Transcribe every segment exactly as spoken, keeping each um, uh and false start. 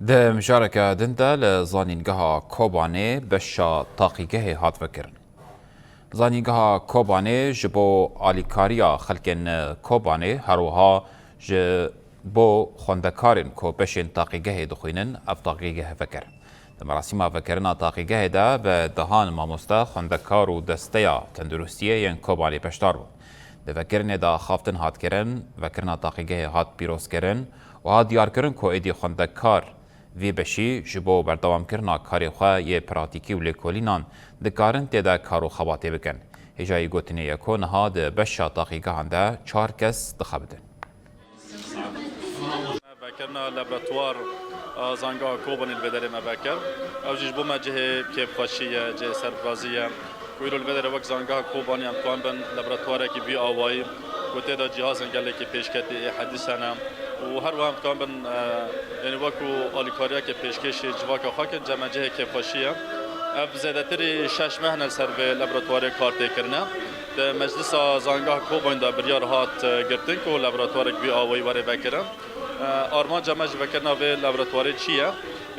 Di mijareke din de li Zanîngeha Kobanê beşa taqîgehê hat vekirin. Zanîngeha Kobanê ji bo alîkariya xelkên Kobanê, her wiha ji bo xwendekarên ku beşên taqîgehê dixwînin, ev taqîgeh vekir. Di merasîma vekirina taqîgehê de bi dehan mamoste, xwendekar û desteya tenduristiyê yên Kobanê beşdar bûn. Di vekirinê de axaftin hat kirin, vekirina taqîgehê hat pîrozkirin û hat diyarkirin ku êdî xwendekar vê beşî ji bo berdewamkirina karê xwe yê pratîkî û lêkolînan dikarin tê de kar û xebatê bikin. Hêjayî gotinê ye ku niha di beşa taqîgehan de çar kes dixebitin. Me vekirina laboratuwar a zangeha Kobanê li vê derê me vekir. Ew jî ji bo me cihê kêfxweşî ye, cihê serbirazî ye. Ku îro li vê derê wek zangeha Kobanê em dikarin bin laboratuwarekî vî awayî, ku tê de cihazên gelekî pêşketî ê hedîs hene û her wiha em dikarin bin, e, yanî wekû alîkariyeke pêşkêşî civaka xwe kin, cem me cihê kêfxweşî ye. Ev zêdetirî şeş meh ne li ser vê laboratuwarê kar tê kirine. Di meclisa zangeha Kobanê de biryar hat, e, girtin ku laboratuwarek vî awayî were vekirin. E, armanca me ji vekirina vê laboratuwarê çi ye?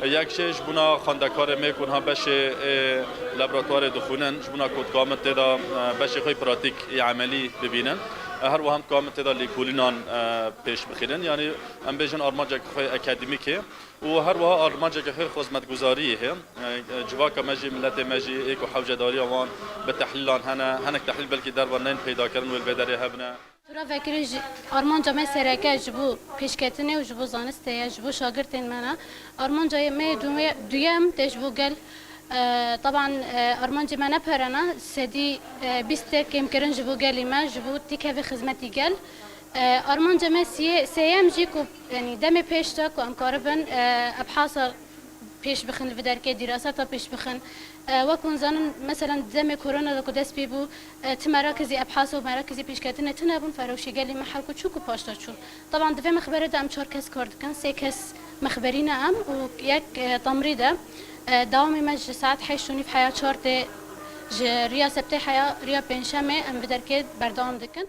E, yek jê ji bona xwendekarê me ku niha beşê ê laboratuwarê dixwînin, ji bona ku dikarin tê de, e, beşê xwe yê pratîk ê emelî bibînin. E, her wiha em dikarin tê de lêkolînan, e, pêş bixînin. Yanî em bêjin armanceke xwe akademîk e. Û her wiha armanceke xwe xizmetguzariyê heye. E, e, civaka me jî, miletê me jî ê ku hewcedariya wan bi tehlîlan hene, hinek tehlîl belkî derva nên peyda kirin wê li vê derê hebine. Tura vekirî ji, armanca me sereke ji bo pêşketinê û ji bo zanistê ye, ji bo şagirtên me ne. Armanca me duye-, duyem tê ji bo gel. E, taban, e, armancê me ne pere ne, sedî, e, bîst tê kêmkirin ji bo gelî me, ji bo têkevê xizmetî gel. E, armanca me siyê-, sêyem jî ku, yanî demê pêş de ku em karibin, e, ebhasa pêş bixin, li vê derkê dîraseta pêş bixin. E, wek hûn zanin, meselen, di demê korona de ku dest pê bû, e, ti merakizî ebhas û merakizî pêşketinê tune bûn, ferewşî gelî me hewk û çûk û paş de çû. Taban di vê mexberê de em çar kes kar dikin, sê kes mexberî ne em û yek, e, tamrîd e. E, dewamê me ji saet heşt û nîv heya çar tê ji riya sebtê heya riya pêncşemê em vê derkê berdewam dikin.